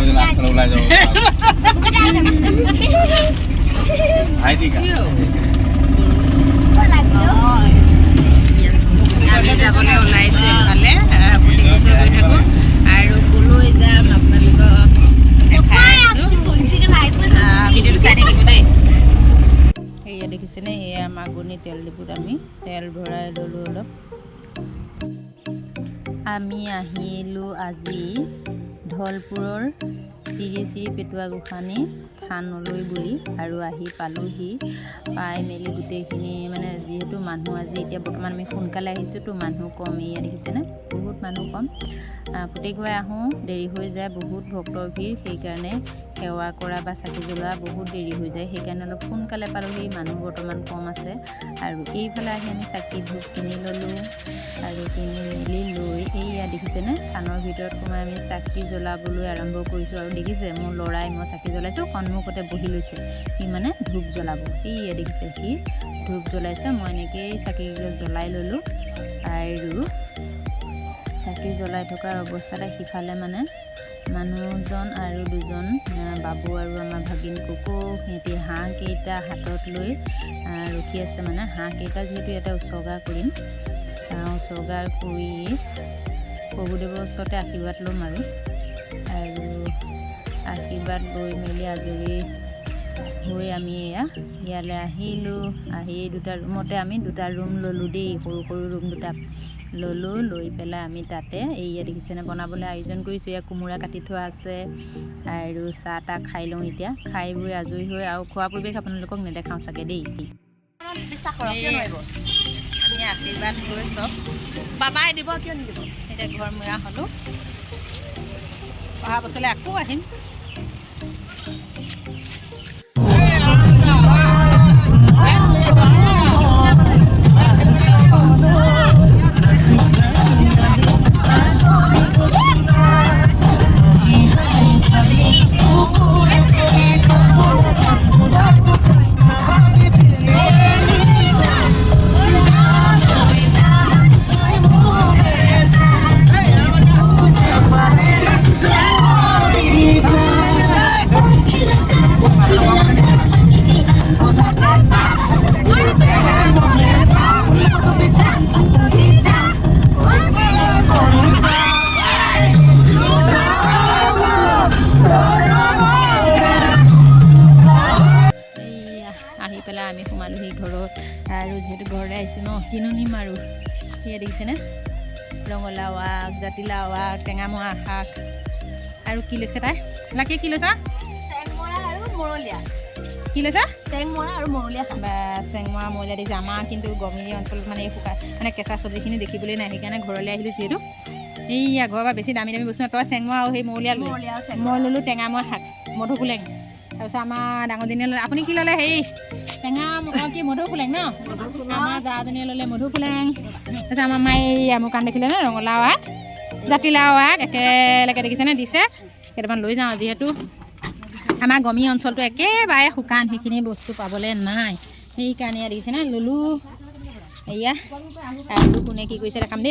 আগফালে ওলাই যাব। ভাইটি। আমি যাবলৈ ওলাইছোঁ এফালে। প্ৰতি বছৰ গৈ থাকোঁ আৰু ক'লৈ যাম আপোনালোকক দেখাই আছোঁ। ভিডিঅ'টো চাই থাকিব দেই। এয়া দেখিছেনে, এয়া মাগুনি তেল ডিপুত আমি তেল ভৰাই ল'লোঁ অলপ। আমি আহিলোঁ আজি ধলপুৰৰ শ্ৰী শ্ৰী পেটুৱা গোসাঁনী থানলৈ বুলি আৰু আহি পালোহি। পাই মেলি গোটেইখিনি মানে যিহেতু মানুহ আজি এতিয়া বৰ্তমান আমি সোনকালে আহিছোঁতো, মানুহ কম। এয়া দেখিছেনে, বহুত মানুহ কম। প্ৰত্যেকবাৰে আহোঁ, দেৰি হৈ যায়, বহুত ভক্তৰ ভিৰ। সেইকাৰণে সেৱা কৰা বা চাকি জ্বলোৱা বহুত দেৰি হৈ যায়। সেইকাৰণে অলপ সোনকালে পালোহি, মানুহ বৰ্তমান কম আছে। আৰু এইফালে আহি আমি চাকি ধূপ কিনি ল'লোঁ আৰু কিনি মেলি লৈ এইয়া দেখিছেনে, থানৰ ভিতৰত সোমাই আমি চাকি জ্বলাবলৈ আৰম্ভ কৰিছোঁ। আৰু দেখিছে, মোৰ ল'ৰাই, মই চাকি জ্বলাইছোঁ, সন্মুখতে বহি লৈছে। সি মানে ধূপ জ্বলাব। এইয়া দেখিছে, সি ধূপ জ্বলাইছে। মই এনেকেই চাকি জ্বলাই ল'লোঁ। আৰু চাকি জ্বলাই থকাৰ অৱস্থাতে সিফালে মানে মানুহজন আৰু দুজন বাবু আৰু আমাৰ ভাগিন কুকু, সিহঁতি হাঁহকেইটা হাতত লৈ ৰখি আছে। মানে হাঁহকেইটা যিহেতু ইয়াতে উচৰ্গা কৰিম, উচৰ্গা কৰি প্ৰভুদেৱৰ ওচৰতে আশীৰ্বাদ ল'ম আৰু আৰু আশীৰ্বাদ লৈ মেলি আজৰি হৈ আমি এয়া ইয়ালৈ আহিলোঁ। আহি দুটা ৰুমতে আমি দুটা ৰুম ল'লোঁ দেই। সৰু সৰু ৰুম দুটা ল'লোঁ। লৈ পেলাই আমি তাতে এইয়া দেখিছেনে, বনাবলৈ আয়োজন কৰিছোঁ। এয়া কোমোৰা কাটি থোৱা আছে আৰু চাহ তাহ খাই লওঁ এতিয়া। খাই বৈ আজৰি হৈ আৰু খোৱা পৰিৱেশ আপোনালোকক নেদেখাওঁ চাগে দেই। বিশ্বাস কৰক, কিয় নোৱাৰিব? আমি আশীৰ্বাদ লৈ চব বাবাই দিব, কিয় নিদিব? এতিয়া ঘৰমূৰীয়া হ'লোঁ। অহা বছৰলৈ আকৌ আহিম। এইয়া আহি পেলাই আমি সোমালোহি ঘৰত। আৰু যিহেতু ঘৰলৈ আহিছোঁ ন, কিনো নিম আৰু? সেয়া দেখিছেনে, ৰঙালাও আগ, জাতিলাও আগ, টেঙামৰা শাক আৰু কি লৈছে তাই? লাকি, কি লৈছা? চেংমৰা আৰু মৰলীয়া। কি লৈছা? চেংমৰা আৰু মৰলীয়া শাক। বা চেংমৰা মৰিলা দেখিছে। আমাৰ কিন্তু গমি অঞ্চলত মানে এই শুকান মানে কেঁচা চব্জিখিনি দেখিবলৈ নাই। সেইকাৰণে ঘৰলৈ আহিলোঁ যিহেতু। এইয়া ঘৰৰ পৰা বেছি দামী দামী বস্তু নাই। তই চেংমৰা আৰু সেই মৰলীয়া লৈ মৰলীয়া আৰু মই ল'লোঁ টেঙামৰা শাক, মধুসোলেং। তাৰপিছত আমাৰ ডাঙৰজনীয়ে ল'লে, আপুনি কি ল'লে? হেৰি টেঙা কি মধুসোলেং ন? আমাৰ জাজনীয়ে ল'লে মধুসোলেং। তাৰপিছত আমাৰ মায়ে এই মোৰ কাণ দেখিলে নে, ৰঙালাও আগ, জাতিলাও আগ একেলগে দেখিছেনে দিছে। কেইটামান লৈ যাওঁ। যিহেতু আমাৰ গমি অঞ্চলটো একেবাৰে শুকান, সেইখিনি বস্তু পাবলৈ নাই। সেইকাৰণে ইয়াত দেখিছেনে, ল'লোঁ এয়া। আৰু কোনে কি কৰিছে দেখাম দেই।